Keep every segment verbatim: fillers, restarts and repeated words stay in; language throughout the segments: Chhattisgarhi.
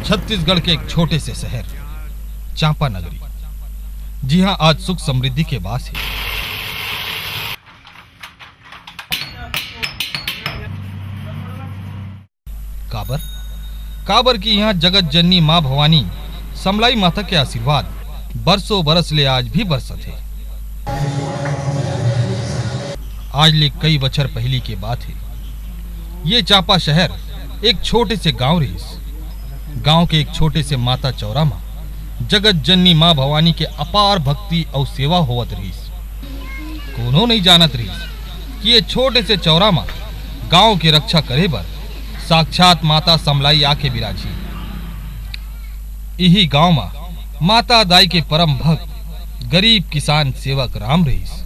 छत्तीसगढ़ के एक छोटे से शहर चांपा नगरी, जिहां आज सुख समृद्धि के वास हे। काबर? काबर कि इहां जगत जननी मां भवानी समलाई माता के आशीर्वाद बरसों बरस ले आज भी बरसत हे। आज ले कई बछर पहिली के बात हे। ये चांपा शहर एक छोटे से गांव रिहिस। गांव के एक छोटे से माता चौरा म जगत जननी मां भवानी के अपार भक्ति अउ सेवा होवत रिहिस। कोनो नइ जानत रिहिस कि ये छोटे से चौरा म गांव के रक्षा करे बर साक्षात माता समलाई आके बिराजही। इही गांव म माता दाई के परम भक्त गरीब किसान सेवक राम रिहिस।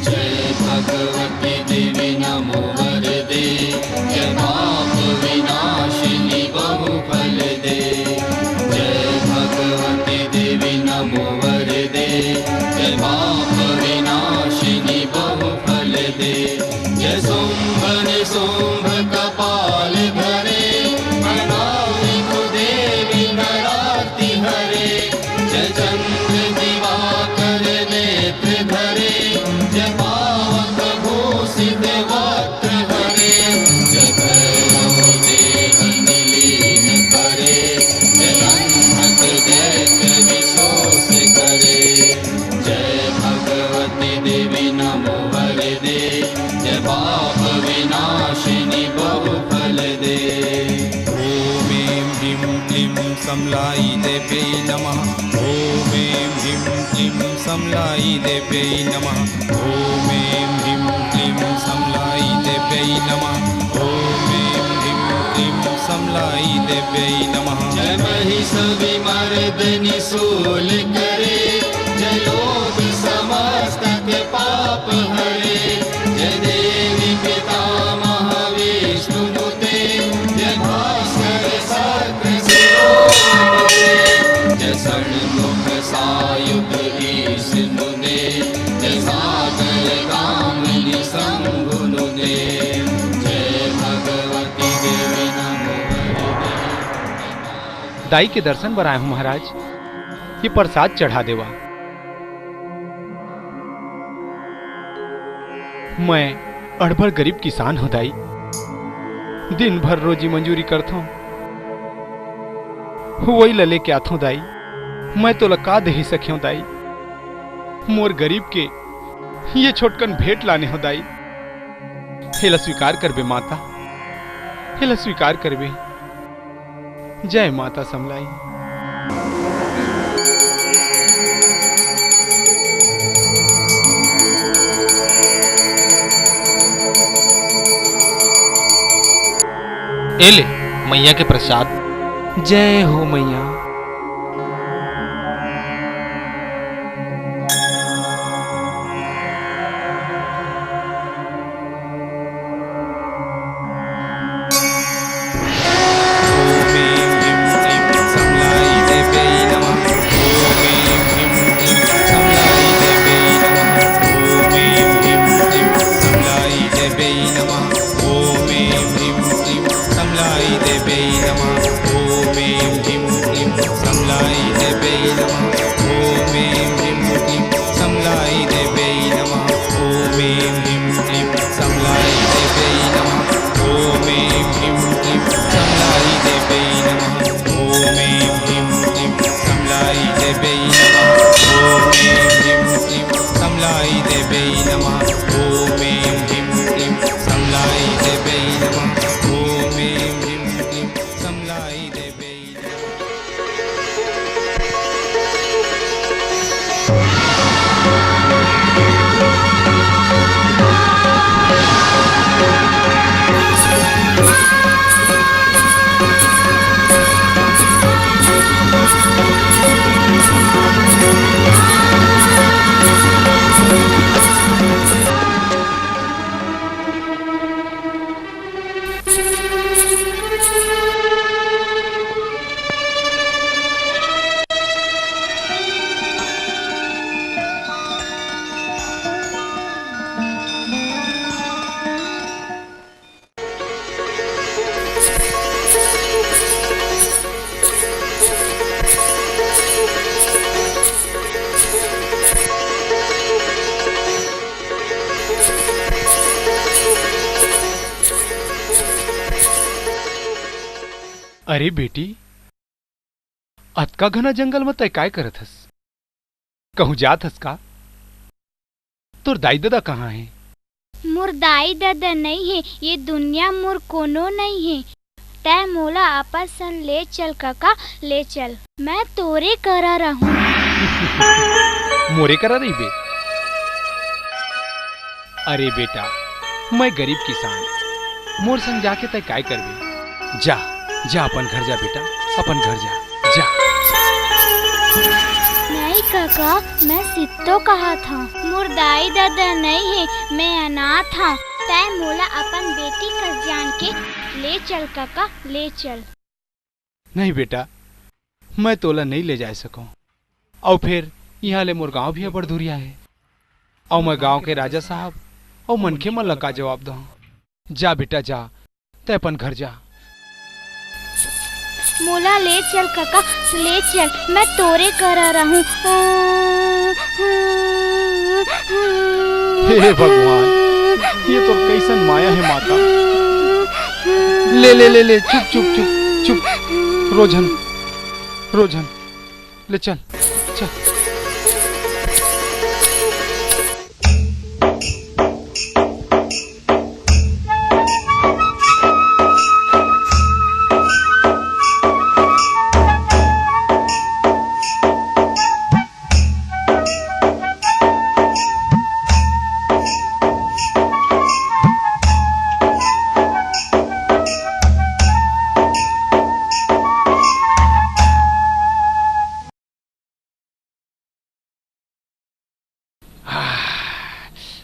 जय भगवती देवी नमो वरदे, जय पाप विनाशिनी बहुफलदे। जय भगवती देवी नमो वरदे, जय पाप विनाशिनी बहुफलदे। जय शुंभ निशुंभ कपाल धरे, प्रणाम निकुदेवी नराति हरे। जय चंद्र दिवाकर नेत्र धरे, जय पावक भूषित वक्त्र हरे। जय भैरव देह निलीन करे, जय अंधक दैत्य विशोष करे। जय भगवती देवी नमो वरदे, जय पाप विनाशिनी बहुफलदे। ॐ ऐं ह्रीं क्लीं समलाई देव्यै नमः। ॐ ऐं ह्रीं क्लीं समलाई देव्यै नमः। ॐ ऐं ह्रीं क्लीं समलाई देव्यै नमः। ॐ ऐं ह्रीं क्लीं समलाई देव्यै नमः। जय महिष विमर्दनी शूल करे, जय लोक समस्त के पाप हरे। जय देवी पितामह विष्णु नुते, जय भास्कर शक्र शिरोमते। जय षण्मुख सायुध ईश नुते, जय सागर गामिनी शंभु नुते। जय भगवती देवी नमो हरि। दाई के दर्शन बर आए हूँ महाराज, ये प्रसाद चढ़ा देवा। मैं अड़बड़ गरीब किसान हूँ दाई, दिन भर रोजी मंजूरी करथों, वही ला लेके आथों दाई। मैं तोला का देही सकेंव दाई, मोर गरीब के ये छोटकन भेंट लाने हूँ दाई। हेला स्वीकार करबे माता, हेला स्वीकार करबे। जय माता समलाई। ए ले मैया के प्रसाद। जय हो मैया। अरे बेटी, अतका घना जंगल म तैं काय करत हस? कहूं जात हस का? तोर दाई ददा कहां हे? मोर दाई ददा नइ हे, ये दुनिया मोर कोनो नइ हे। तैं मोला अपन संग ले चल कका, ले चल। मैं तोरे करा रहूं। मोरे करा रहिबे? अरे बेटा, मैं गरीब किसान, मोर संग जाके तैं काय करबे? जा, जा अपन घर जा बेटा, अपन घर जा, जा। नहीं कका, मैं सित्तो कहात हंव। मोर दाई ददा नइ हे, मैं अनाथ हंव। तैं मोला अपन बेटी कस जान के ले चल कका, ले चल। नहीं बेटा, मैं तोला नइ ले जाय सकंव। अउ फेर इहां ले मोर गांव भी अब्बड़ दूरिहा हे। अउ मैं गांव के राजा साहब अउ मनखे मन ला का जवाब दंव? जा बेटा जा, तैं अपन घर जा। मोला ले चल कका, ले चल, मैं तोरे करा रहूं। हे भगवान, ये तो कइसन माया हे माता। ले, ले, ले, ले, चुप, चुप, चुप, चुप। रो झन, रो झन। ले चल, चल।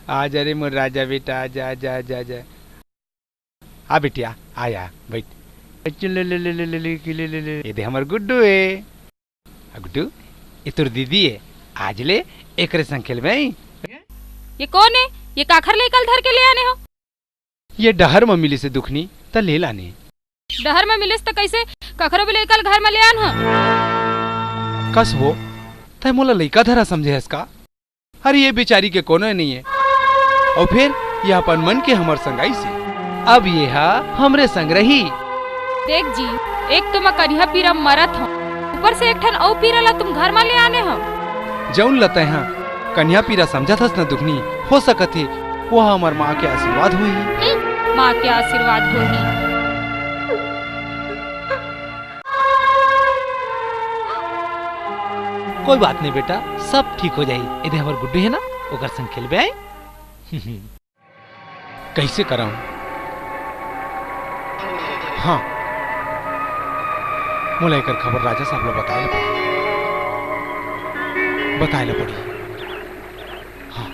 आ, आजा रे मोर राजा बेटा, आजा, आजा, आजा, आजा। आ बिटिया, आ, आ, बइठ। ले, ले, ले, ले, ले, ले, ले, ले, ले, ले। ये दे हमर गुड्डू हे। आ गुड्डू, ये तोर दीदी हे। आज ले एकरे संग खेलबे। ये कोन हे? ये काखर लइका ल धर के ले आने हो? ये डहर म मिलिस हे दुखनी, त ले लाने। डहर म मिलिस त कइसे कखरो भी लइका ल घर म ले आन ह? कस वो, तैं मोला लइका धरा समझे हस का? अरे ये बेचारी के कोनो नइ हे। अउ फेर ये अपन मन के हमर संग आइस हे। अब ये ह हमरे संग रही। देख जी, एक तो मैं कनिहा पीरा मरत हंव, ऊपर से एक ठन अउ पीरा ला तुम घर म ले आने हव। जउन ल तैं ह कनिहा पीरा समझत हस न दुखनी, हो सकत हे वो ह हमर माँ के आशीर्वाद होही। हम्म, माँ के आशीर्वाद होही। कोई बात नहीं बेटा, सब ठीक हो जाही। ये दे हमर गुड्डू हे ना, ओकर संग खेलबे आए। कइसे करंव? हाँ, मोला एकर खबर राजा साहब ला बताय ला पड़ही, बताय ला पड़ही। हाँ।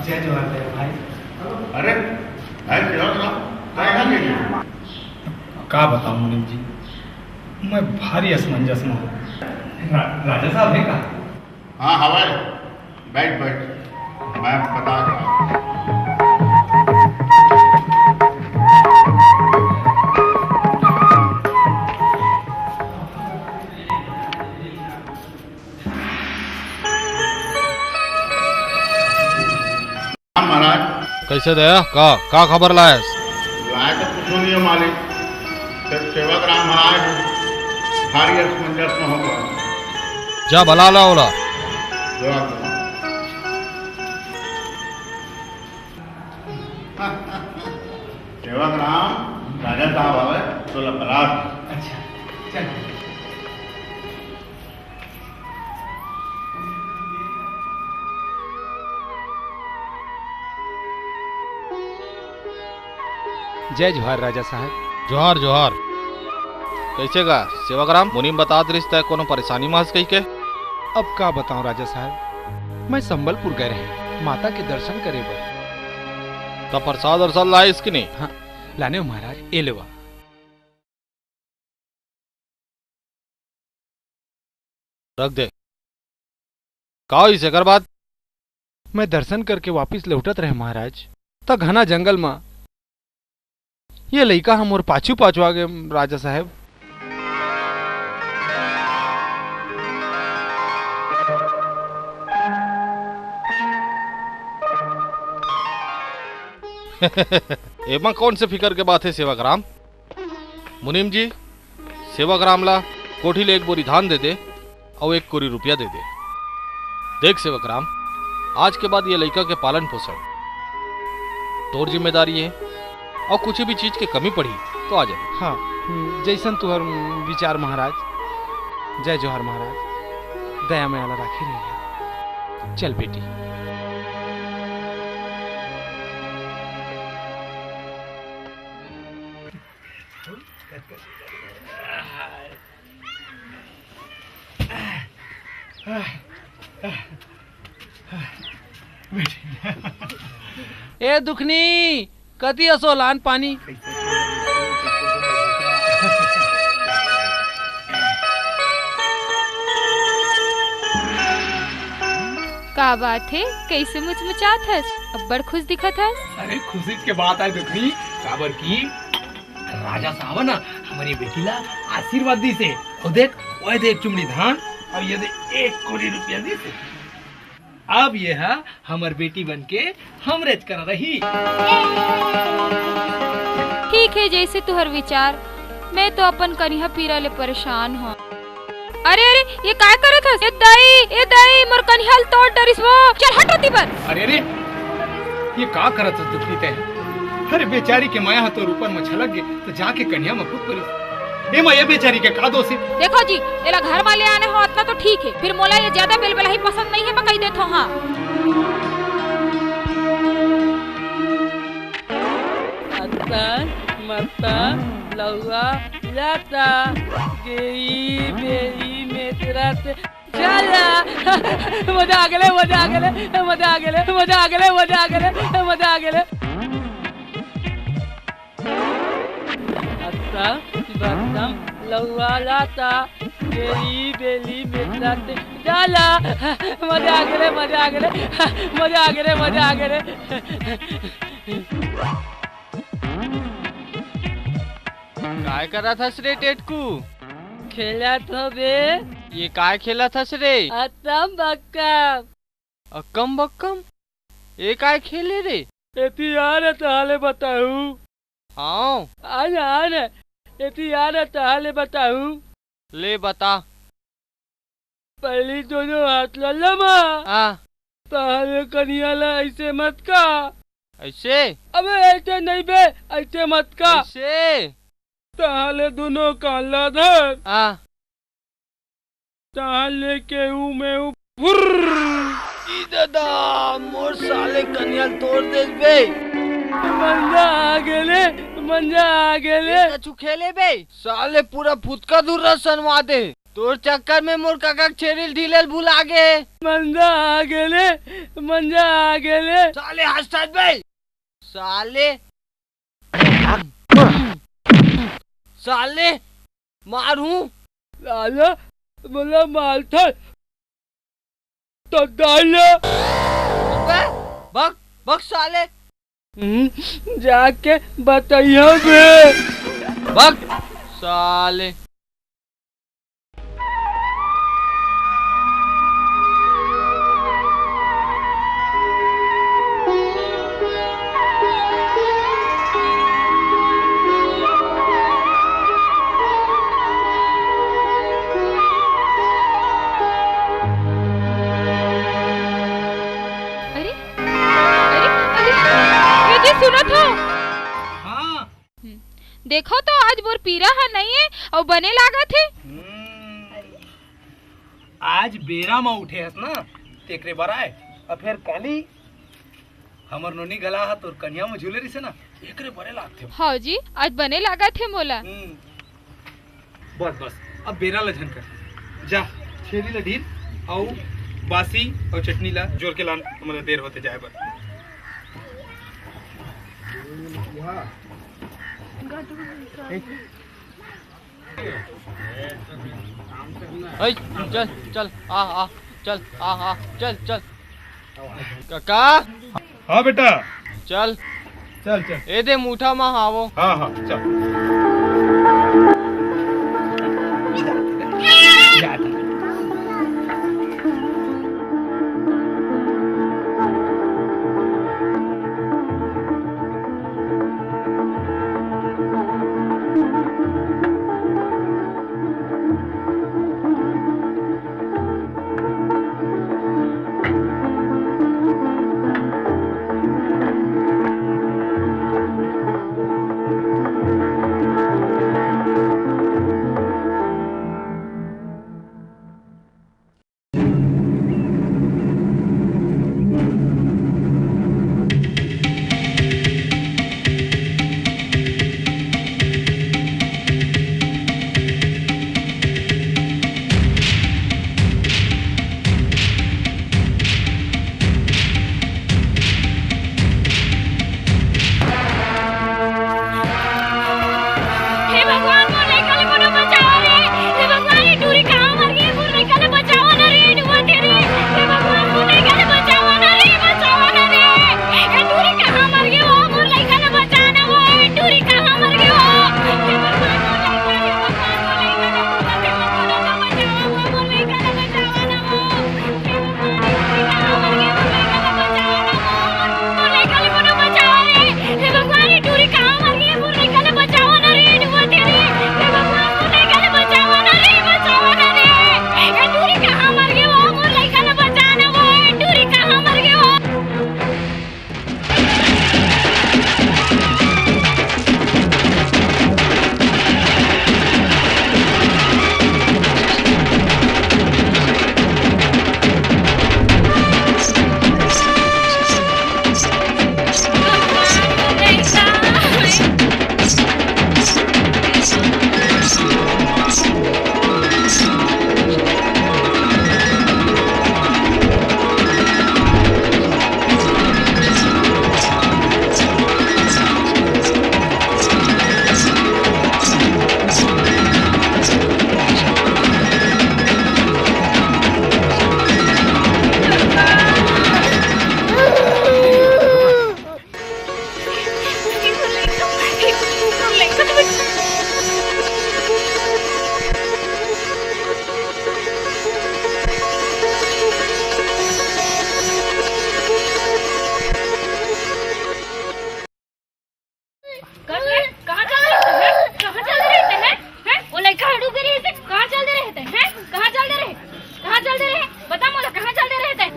जय जोहार देव भाई। अरे भाई, सेवा करा, काय हाल हे? का बताऊं मुनीम जी, मैं भारी असमंजस में हूँ। रा-, राजा साहब हे का? हाँ, हवय। बैठ, बैठ। मैं बता रहा हूँ। महाराज। कइसे दया? का, का खबर लायस? लाय तो कुछू नइ हे मालिक, सिर्फ सेवक राम ह आय हे, भारी असमंजस में हों। जा बला ला ओला। सेवक राम। सेवक राम, राजा साहब हवय, तोला बला। अच्छा, चल। जय जोहार राजा साहब। जोहार, जोहार। कइसे गा सेवक राम? मुनीम बतात रिहिस तैं कोनो परेशानी म हस कहिके। अब का बताऊं राजा साहब, मैं संबलपुर गए रहेंव माता के दर्शन करे बर। त प्रसाद अरसाद लायस कि नहीं? हाँ, लाने हंव महाराज, ए लेवा। रख दे। का होइस एकर बाद? मैं दर्शन करके वापिस लौटत रहेंव महाराज, त घना जंगल म ये लइका ह मोर पाछू पाछू आगे, राजा साहेब। एमा कौन से फिकर के बात हे सेवक राम? मुनीम जी, सेवक राम ला कोठी ले एक बोरी धान दे दे अउ एक कोरी रुपया दे दे। देख सेवक राम, आज के बाद ये लइका के पालन पोषण तोर जिम्मेदारी हे, अउ कुछ भी चीज के कमी पड़ही तो आ जा। हाँ, हम्म, जैसन तुहर, हम्म, विचार महाराज। जय जोहार महाराज, दया मया ला राखे रहिहा। चल बेटी। ए दुखनी, कति असो लान पानी? का बात हे, कइसे मुचमुचात हस? अब्बड़ खुश दिखत हस। अरे खुशी के बात आय दुखनी, काबर कि राजा साहब ना हमर ये बेटी ला आशीर्वाद दिस हे। अउ देख, ओए दे एक चुमड़ी धान, अउ ये दे एक कोरी रुपया दिस हे। अब ये हा हमर बेटी बन के हमरेच करा रही। ठीक हे, जैसे तुहर विचार, मैं तो अपन कनिहा पीरा ले परेशान हूँ। अरे, अरे, ये काय करत हस? ए दाई, ए दाई, मोर कनिहा ल तोड़ डरिस वो। चल हट ओती बर। अरे, अरे, ये का करत हस दुखनी तैं? अरे, बेचारी के मया ह तोर ऊपर म छलक गे, त जाके कनिहा म कूद परिस। एमा ये बेचारी के का दोष हे? देखो जी, एला घर म ले आने हो, अतना तो ठीक हे, फिर मोला ये ज्यादा बेलबेलाही पसंद नइ हे, मैं कहि देत हूँ, हाँ। अत्ता, मत्ता, लउवा, लाता, गेई, बेई, मेतरा, ते, चला। मजा आ गेले, मजा आ गेले, मजा आ गेले, मजा आ गेले, मजा आ गेले, मजा आ गेले। अत्ता, बत्तम, लउवा, लाता, गेई, बेली, मेतरा, ते, चला। मजा आ गेले, मजा आ गेले, मजा आ गेले, मजा आ गेले। काय करत हस रे टेटकू? खेलत हो बे। ये काय खेलत हस रे? अतम बक्कम। अक्कम बक्कम? ये काय खेले रे? एती आ न तहाले बताहूँ। हाँ। आ न, आ न। एती आ न तहाले बताहूँ। ले बता। पहली दोनों हाथ ला लमा। हाँ। तहाले कनिहा ला ऐसे मत का। ऐसे? अबे ऐसे नहीं बे, ऐसे मत का। ऐसे? तहाले दोनों कान ला धर। हाँ। तहाले के ऊ में ऊ फुर्र। ई दादा, मोर साले कनिहा ल तोड़ देस बे। मंजा आ गेले, मंजा आ गेले। ये कछु खेले बे? साले पूरा फुतका धुर्रा सनवा दे। तोर चक्कर में मोर कका के छेरी ल ढीले ल भुला गे। मंजा आ गेले, मंजा आ गेले। साले हंसत बे। साले। साले। मारहूं। साला, मोला मारथस। तो डाल ले। अबे, भग, भग साले। हम्म, जाके बताइयो बे। भग, साले। अरे, अरे, अरे, ये जी सुनत हो? हाँ। हम्म। देखो तो, आज मोर पीरा ह नइ हे अउ बने लागत हे। हम्म। आज बेरा म उठे हस ना, तेकरे बर आय। अउ फेर काली हमर नोनी घला ह तोर कनिहा म झूले रिसे ना, एकरे बरे लागथे। हाँ जी, आज बने लागत हे मोला। हम्म। बस, बस, अब बेरा ल झन कर। जा, छेरी ल ढील अउ बासी अउ चटनी ल जोर के लान, हमला देर होथे जाए बर। ऐ, चल, चल, आ, आ, चल, आ, आ, चल, चल। काका। हाँ बेटा। चल। चल, चल। ए दे मुठा म हावो। हाँ, हाँ, चल। हे भगवान, मोर लइका ल कोनो बचावा रे। हे भगवान, ये टूरी कहाँ मर गे? मोर लइका ल बचावा ना रे, डूबत हे रे। हे भगवान, मोर लइका ल बचावा ना रे, बचावा ना रे। ये टूरी कहाँ मर गे वो? मोर लइका ल बचा ना वो, ये टूरी कहाँ मर गे वो? हे भगवान, मोर लइका, हे भगवान, मोर लइका ल डूबत हे वो, कोनो तो बचावा वो, मोर लइका ल बचावा ना वो। कहाँ चल रहे थे, हैं? कहाँ चल रहे थे, हैं? हैं? वो लड़का हड़ू के रहे थे, कहाँ चल दे रहे थे, हैं? कहाँ चल दे रहे? कहाँ चल दे रहे? बता मोला, कहाँ चल दे रहे थे?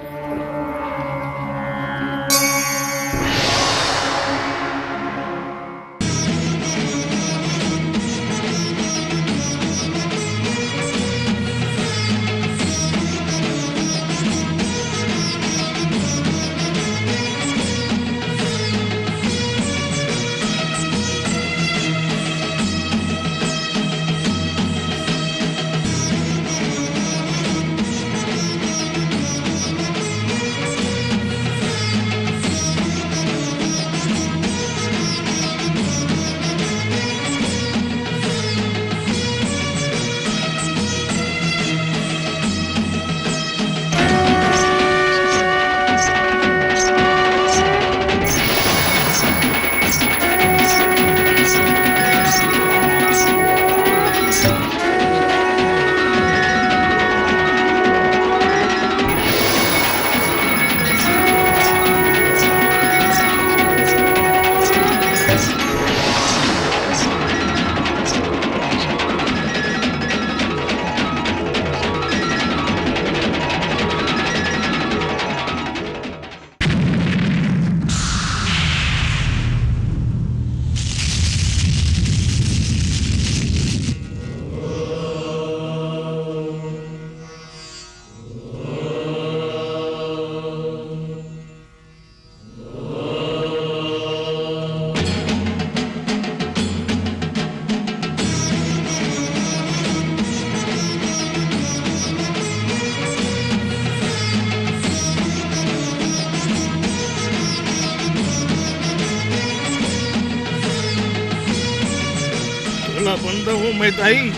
तोला बंदा हूँ मैं दाई,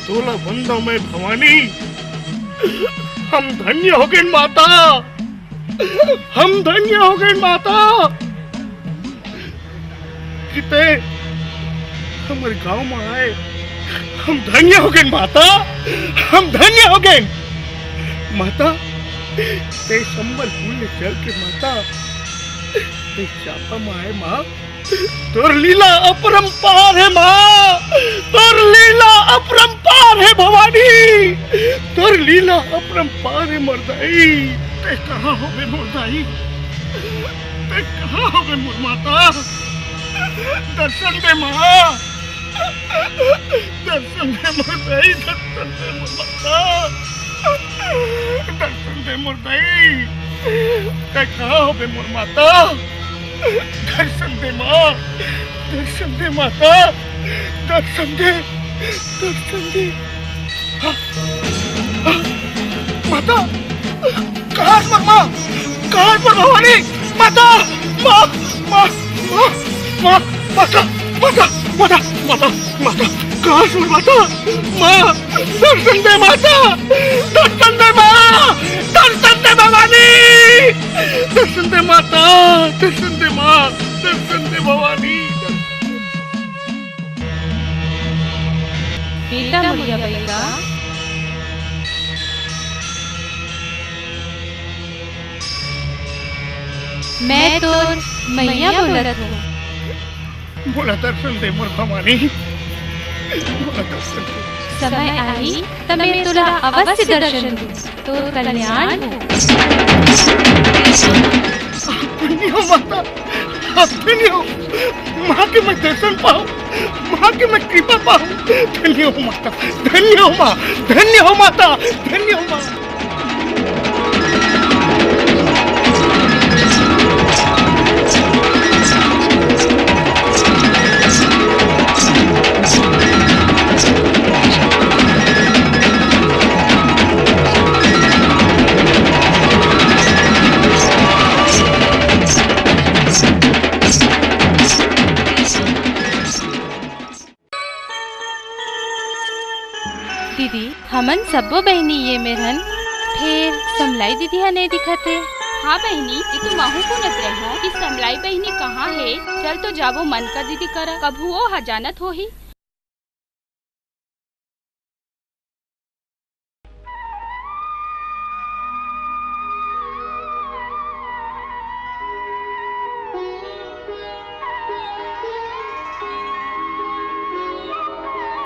तोला बंदा हूँ मैं भवानी। हम धन्य हो गए माता, हम धन्य हो गए माता। कि ते हमर गांव म आए, हम धन्य हो गेन माता, हम धन्य हो गेन माता। ते संबलपुर ले चल के माता, ते चांपा म आए माँ, तोर लीला अपरंपार हे माँ, तोर लीला अपरंपार हे भवानी, तोर लीला अपरंपार हे मोर दाई। ते कहाँ होबे मोर दाई? ते कहाँ होबे मोर माता? दर्शन दे माँ, दर्शन दे मोर दाई, दर्शन दे मोर माता, दर्शन दे मोर दाई। ते कहाँ होबे मोर माता? दर्शन दे माँ, दर्शन दे माता, दर्शन दे, दर्शन दे। हाँ, हाँ, माता, कहाँ हे मोर माँ? कहाँ हे मोर भवानी? माता, माँ, माँ, माँ, माँ, माता, माता, माता, माता, माता, कहाँ हे मोर माता? माँ, दर्शन दे माता, दर्शन दे माँ, दर्शन दे भवानी, दर्शन दे माता, दर्शन दे माँ, दर्शन दे भवानी। बेटा मुड़िया बइगा, मैं तोर मैया बोलत हूँ। मोला दर्शन दे मोर भवानी, मोला दर्शन दे। समय आही त मैं तोला अवश्य दर्शन दूँ, तोर कल्याण हो। धन्य हो माता, धन्य हो। माँ के मैं दर्शन पाऊँ, माँ के मैं कृपा पाऊँ। धन्य हो माता, धन्य हो माँ, धन्य हो माता, धन्य हो माँ। दीदी, हमन सब्बो बहिनी ये मेर हन, फेर समलाई दीदी ह नइ दिखत हे। हाँ बहिनी, ये तो महू पूछत रहेंव कि समलाई बहिनी कहाँ हे? चल तो जाबो, मनका दीदी करा, कभू ओ ह जानत होही।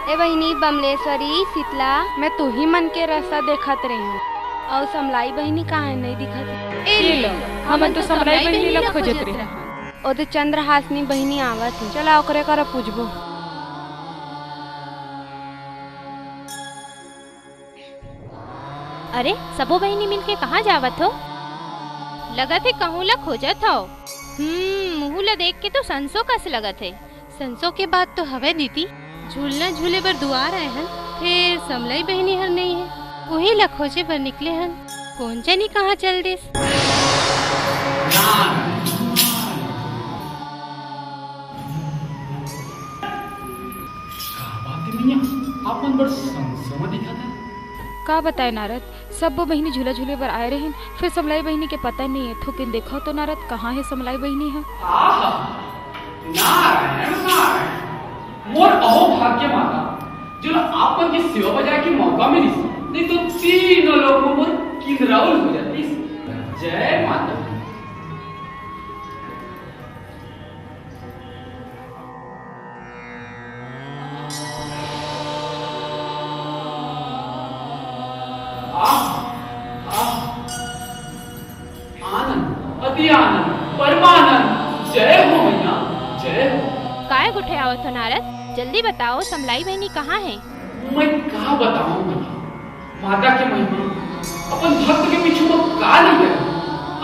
ए बहिनी बमलेश्वरी, शीतला, मैं तुही मन के रस्ता देखत रहेंव। अउ समलाई बहिनी कहाँ हे, नइ दिखत हे। ए ले, हमन तो समलाई बहिनी ला खोजत रहेन। ओ दे चंद्रहासिनी बहिनी आवत हे, चला ओकरे करा पूछबो। अरे, सबो बहिनी मिलके कहाँ जावत हो? लगत हे कहूँ ला खोजत हव। हम्म, मुहूँ ला देख के तो संसो कस लगत हे। संसो के बात तो हवय दीदी, झूलना झूले बर दुआर आए हन, फेर समलाई बहिनी हर नइ हे, उही ला खोजे बर निकले हन। कोन जनी कहाँ चल देस? का बात हे मैया, आप मन बड़ संसो म दिखत हे। का बताए नारद, सब्बो बहिनी झूला झूले बर आए रहिन, फेर समलाई बहिनी के पता नइ हे। थोकिन देखव तो नारद, कहाँ हे समलाई बहिनी ह? आहा, नारायण, नारायण, मोर अहो भाग्य माता, जेला आप मन के सेवा बजाए के मौका मिलिस, नइ तो तीनों लोक म मोर किंदराउल हो जातिस। जय माता दी। आह, आह, आनंद, अति आनंद, परमानंद, जय हो मैया, जय हो। काय गोठियावत हो नारद? जल्दी बताओ, समलाई बहिनी कहाँ हे? मैं का बतावंव मैया, माता के महिमा अपन भक्त के पीछू म का नइ हे,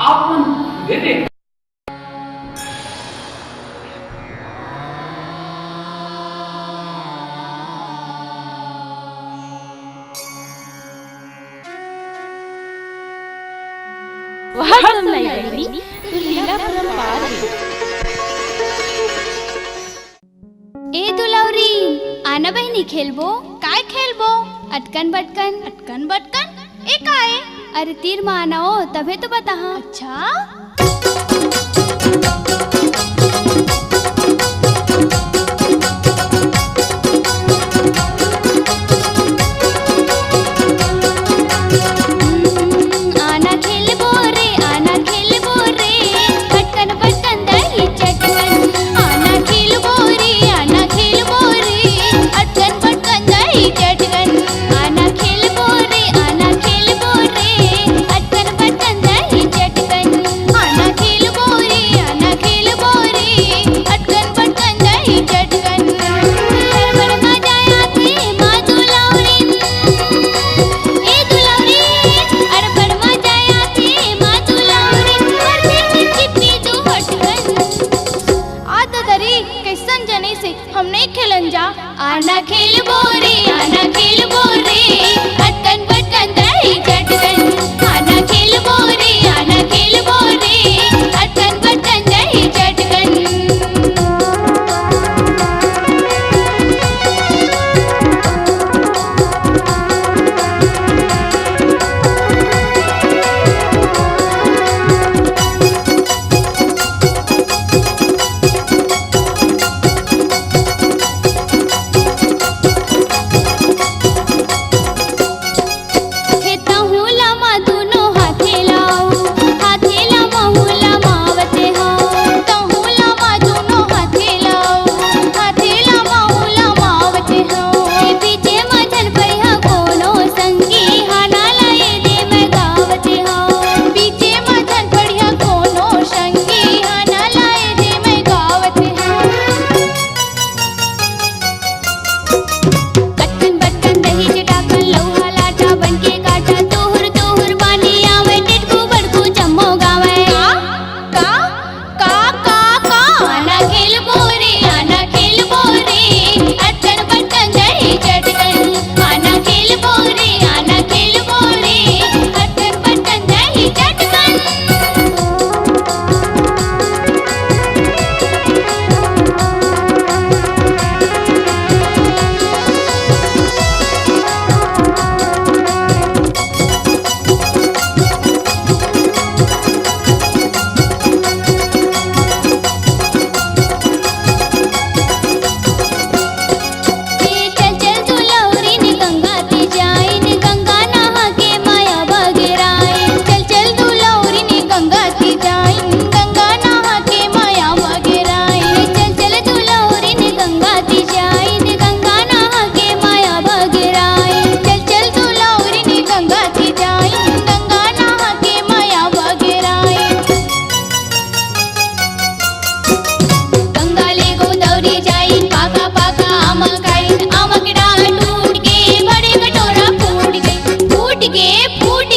आप मन खुदे देख। वाह समलाई बहिनी, तोर लीला परम्पार हे। ए दुलौरी, आना बहिनी खेलबो। काय खेलबो? अटकन बटकन। अटकन बटकन? ए काय? अरे तीर म आना ओ, तभे तो बताहा। अच्छा।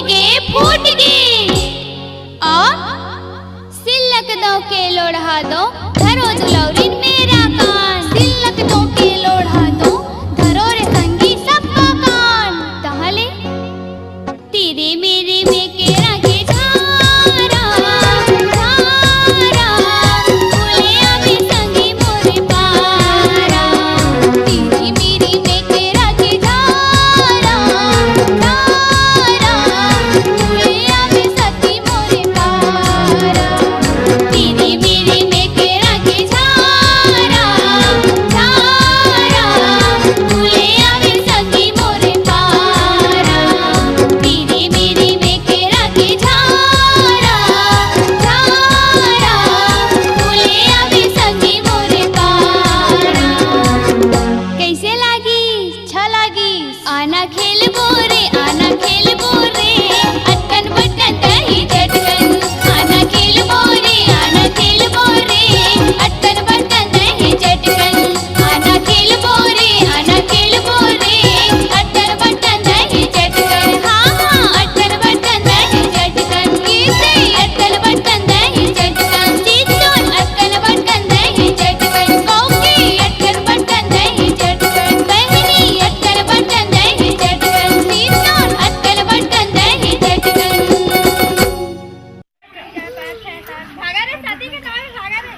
गे फूट गे। अ सिल्लक दो के लोढ़ा दो, धरो दुलौरिन मेरा कान। सिल्लक दो के लोढ़ा दो, धरो रे संगी सबका कान। तहले तेरे मेरे में केरा के झारा, झारा, बोले आवे संगी मोरे पारा। तेरे मेरे में केरा के झारा, झारा, बोले आवे सती मोरे पारा। तेरे मेरे में केरा के झारा, झारा, बोले आवे सखी मोरे पारा। तेरे मेरे में केरा के झारा, झारा, बोले आवे सखी मोरे पारा। कैसे लागी? अच्छा लागी। आना खेलबो रे, आना खेलबो रे, अटकन बटकन दही चटकन। आना खेलबो रे, आना खेलबो रे, अटकन बटकन दही चटकन। आना खेलबो रे, आना खेलबो रे, अटकन बटकन दही चटकन। हाँ, हाँ, अटकन बटकन दही चटकन। कीर्ति, अटकन बटकन दही चटकन। सीतोन, अटकन बटकन दही चटकन। कौकी, अटकन बटकन दही चटकन। बहिनी, अटकन बटकन दही चटकन। सीतोन, अटकन बटकन दही चटकन। भागा रे, शादी के टाइम भागा रे।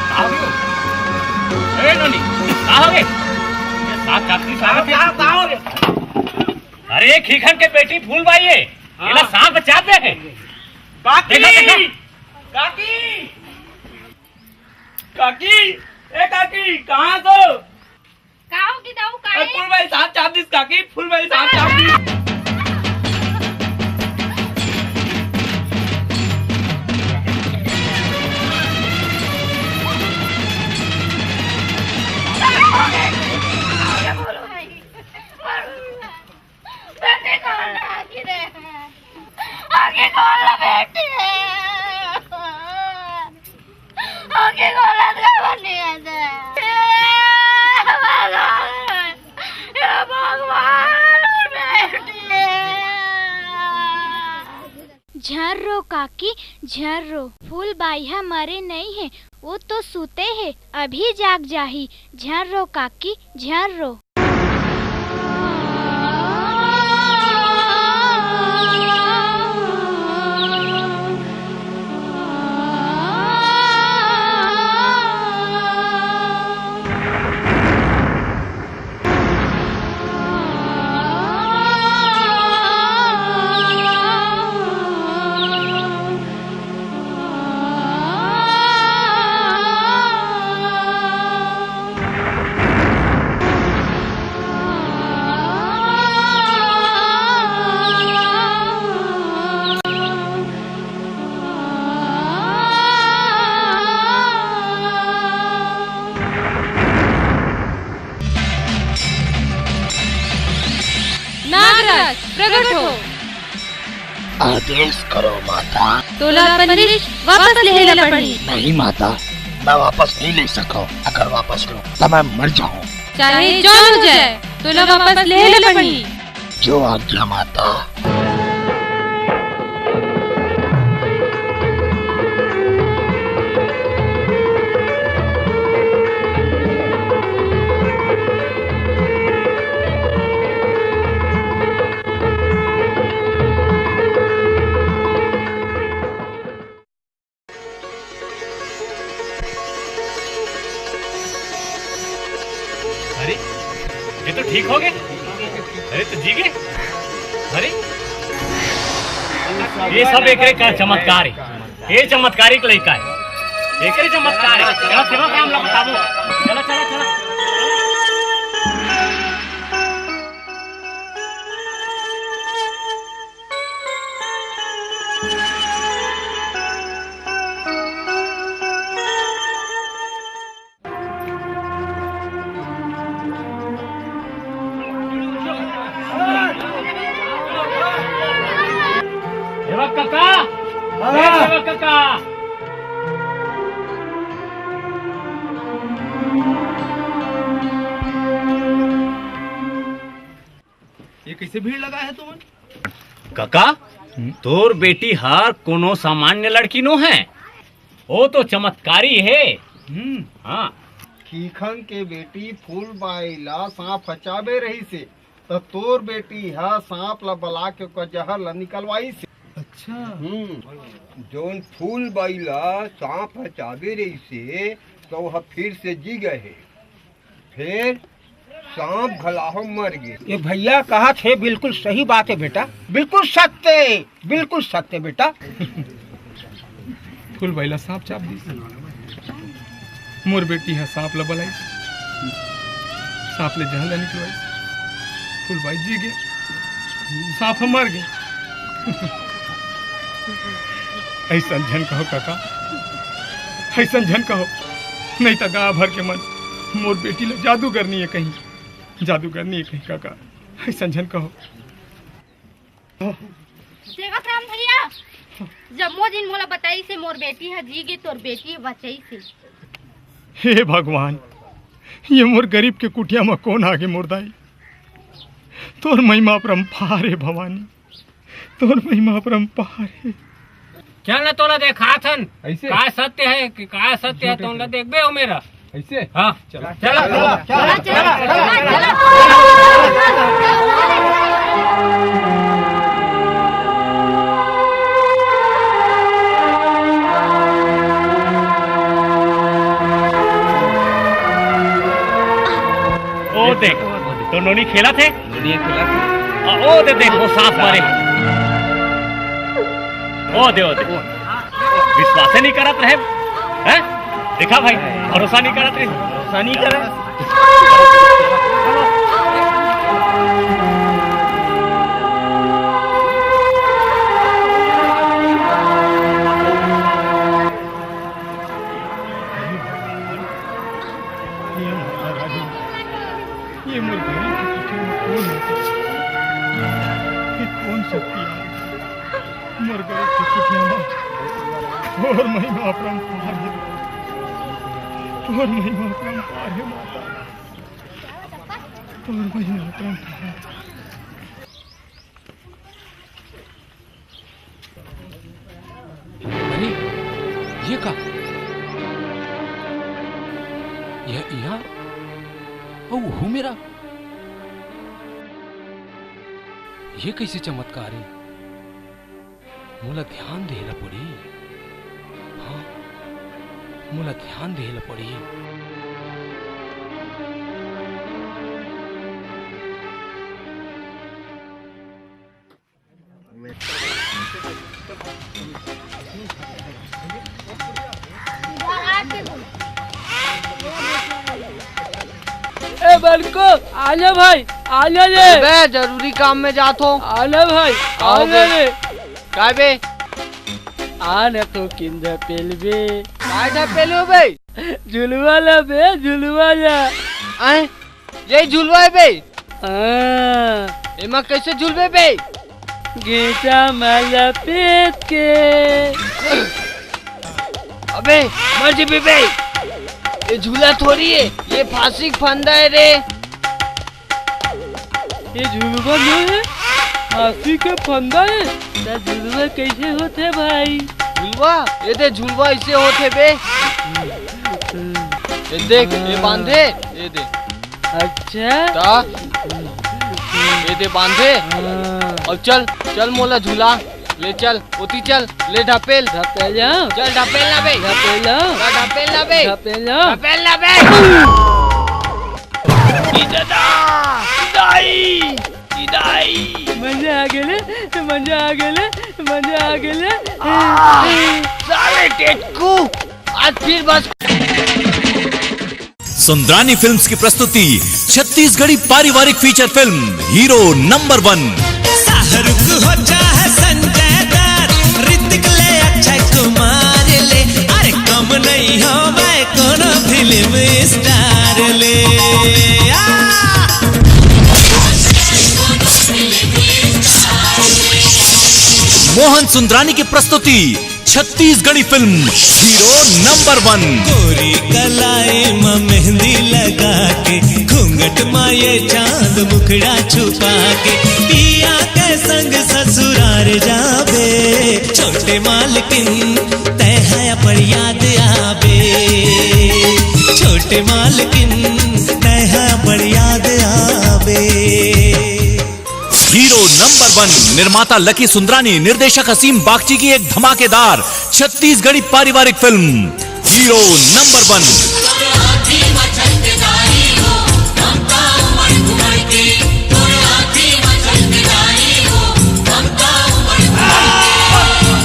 का हो गयो? ए नोनी, का हो गे? ये साग काकरी साग का, का, का हो गे? अरे खीखन के बेटी फूलबाई हे। हाँ। एला सांप चाब दे हे। काकी! देखा, देखा। काकी! काकी! ए काकी, कहाँ हस? का हो गे दाऊ, का ए, हे? फूलबाई सांप चाब दिस काकी, फूलबाई सांप चाब दिस। बेटी कौन है आखिर? आगे कौन है बेटी? आगे कौन है बनी है? हे भगवान, हे भगवान, बेटी। झन रो काकी, झन रो। फूलबाई ह मरे नइ हे, वो तो सुते हे, अभी जाग जाही। झन रो काकी, झन रो। नागराज, प्रकट हो। आदेश करो माता। तोला अपन परिश वापस लेहे ला पड़ही। नहीं माता, मैं वापस नहीं ले सकूं। अगर वापस लूं तो मैं मर जाऊं। चाहे जौन हो जाए, तोला वापस लेहे ला पड़ही। जो आज्ञा माता। ठीक हो गए? अरे तो जी गए। अरे ये सब एकरे का चमत्कार है। ये चमत्कारिक लड़का है। एकरे चमत्कार है। चला सेवा काम ला बताबो। चला चला चला। सेवक काका, ए सेवक काका। ये कैसे भीड़ लगा है तुमन? काका, तोर बेटी हर कोनो सामान्य लड़की नो है, वो तो चमत्कारी है। हम्म। हाँ। खीखन के बेटी फूलबाई ला सांप ह चाबे रहिसे, त तोर बेटी ह सांप ला बला के ओकर जहर ला निकलवाइसे। अच्छा। हम्म। जोन फूलबाई ला सांप ह चाबे रहिसे, त वह फिर से जी गए हे। फिर सांप घलाहो मर गे। ये भैया कहा थे, बिल्कुल सही बात है बेटा, बिल्कुल सत्य, बिल्कुल सत्य बेटा। फूलबाई ला सांप चाब दिस। मोर बेटी ह सांप ला बलाइस, सांप ले जहर ला निकलवाइस। फूलबाई जी गे, सांप ह मर गे। ऐसन झन कहो काका, ऐसन झन कहो, नहीं त गांव भर के मन मोर बेटी ला जादूगरनी है कहीं, जादूगरनी है कहीं काका, ऐसन झन कहो। देवत राम भैया, जम्मो दिन मोला बताइसे मोर बेटी ह जी गे, तोर बेटी ह बचाइसे। हे भगवान, ये मोर गरीब के कुटिया म कौन आगे मोर दाई? तोर महिमा अपरंपार हे भवानी, तोर महिमा अपरंपार हे। चल न तोला देखाथन। ऐसे? का सत्य है कि का सत्य है, तोला देखबे हो मेरा। ऐसे? हाँ। चला, चला, चला, चला, चला, चला। ओ देख, तो नोनी खेलत हे। दुनिया खेला। आ, ओ दे देख, वो सांप मारे। ओ दे, ओ दे। विश्वास ही नहीं करत रहे। हैं? देखा भाई, भरोसा नहीं करत रहे। भरोसा नहीं करे। ये मोर गरीब के कुटिया में कौन होथे? ये कौन शक्ति आए मोर गरीब के कुटिया में? तोर महिमा अपरंपार हे, तोर महिमा अपरंपार हे माता, तोर महिमा अपरंपार हे। अरे, ये का? यह यहाँ? अउ, वो मेरा? ये कैसे चमत्कार है? मोला ध्यान देहे ला पड़ी। हाँ, मोला ध्यान देहे ला पड़ी। ए बड़को, आना भाई, आना रे। बे, जरूरी काम में जात हो। आना भाई, आओ आना बे। रे। काय बे? आना तो किंदा पेलबे। काय था पेलो बे? झुलवा ला बे, झुलवा ला। आए? ये झुलवा है बे? हाँ। एमा कैसे झुलबे बे? घेटा माला पेट के। अबे, मर जेबे बे। ये झूला थोड़ी है, ये फांसी के फंदा है रे। ये झुलवा नो है, फांसी के फंदा है। त झुलवा कैसे होथे भाई? झुलवा? ये दे झुलवा ऐसे होथे बे। ये देख, ये बांधे, ये दे। अच्छा। ता? ये दे बांधे। हाँ। अब चल, चल मोला झुला, ले चल, ओती चल, ले ढपेल। ढपेल जाओ। चल ढपेल ना बे। ढपेल जाओ। चल ढपेल ना बे। ढपेल जाओ। ढपेल ना बे। ई दादा, दाई, दाई। मजा आ गेले, मजा आ गेले, मजा आ गेले। आ, साले टेकू, आज फिर बस। सुंदरानी फिल्म्स की प्रस्तुति, छत्तीसगढ़ी पारिवारिक फीचर फिल्म हीरो नंबर वन। शाहरुख हो चाहे संजय दत्त, ऋतिक ले, अक्षय कुमार ले, अरे कम नहीं होवे कोनो फिल्म स्टार ले। आ! मोहन सुंदरानी की प्रस्तुति, छत्तीसगढ़ी फिल्म हीरो नंबर वन। गोरी कलाई म मेहंदी लगा के, घूंघट म ये चांद मुखड़ा छुपा के, पिया के संग ससुरार जाबे। छोटे मालकिन, तै है बड़ याद आबे। छोटे मालकिन, तै है बड़ याद आबे। हीरो नंबर वन, निर्माता लकी सुंदरानी, निर्देशक असीम बागची की एक धमाकेदार छत्तीसगढ़ी पारिवारिक फिल्म हीरो नंबर वन।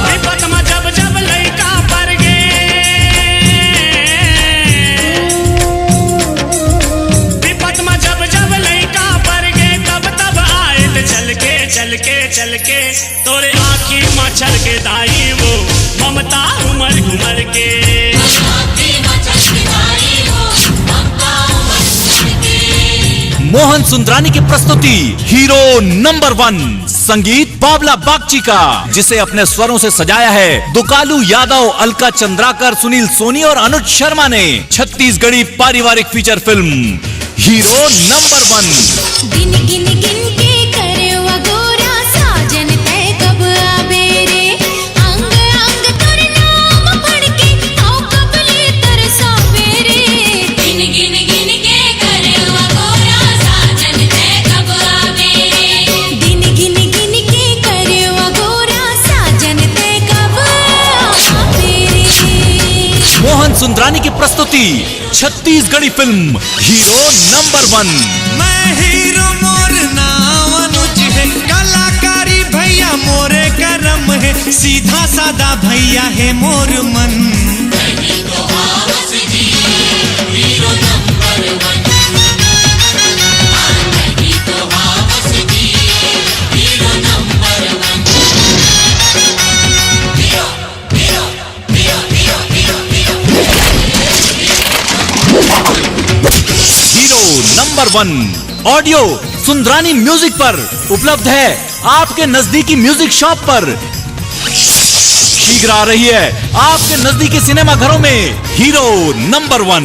विपत म जब जब लइका पर गे, विपत म जब जब लइका पर गे, तब तब आए त चल के, चल के, चल के, तोरे आँखी म छलके दाई वो ममता उमर घुमर के। मोहन सुंदरानी की प्रस्तुति हीरो नंबर वन, संगीत बाबला बागची का, जिसे अपने स्वरों से सजाया है दुकालू यादव, अलका चंद्राकर, सुनील सोनी और अनुज शर्मा ने। छत्तीसगढ़ी पारिवारिक फीचर फिल्म हीरो नंबर वन। दिन गिन गिन के करवा गोरा साजन तै कब आबे रे। अंग अंग तोर नाम पढ़ के तौ कब ले तरसाबे रे। दिन गिन गिन के करवा गोरा साजन तै कब आबे रे। दिन गिन गिन के करवा गोरा साजन तै कब आबे रे। मोहन सुंदरानी की प्रस्तुति छत्तीसगढ़ी फिल्म हीरो नंबर वन। मैं हीरो मोर नाव अनुज है, कलाकारी भैया मोरे करम है, सीधा साधा भैया है मोर मन। हीरो नंबर वन ऑडियो सुंदरानी म्यूजिक पर उपलब्ध है आपके नजदीकी म्यूजिक शॉप पर। शीघ्र आ रही है आपके नजदीकी सिनेमा घरों में हीरो नंबर वन।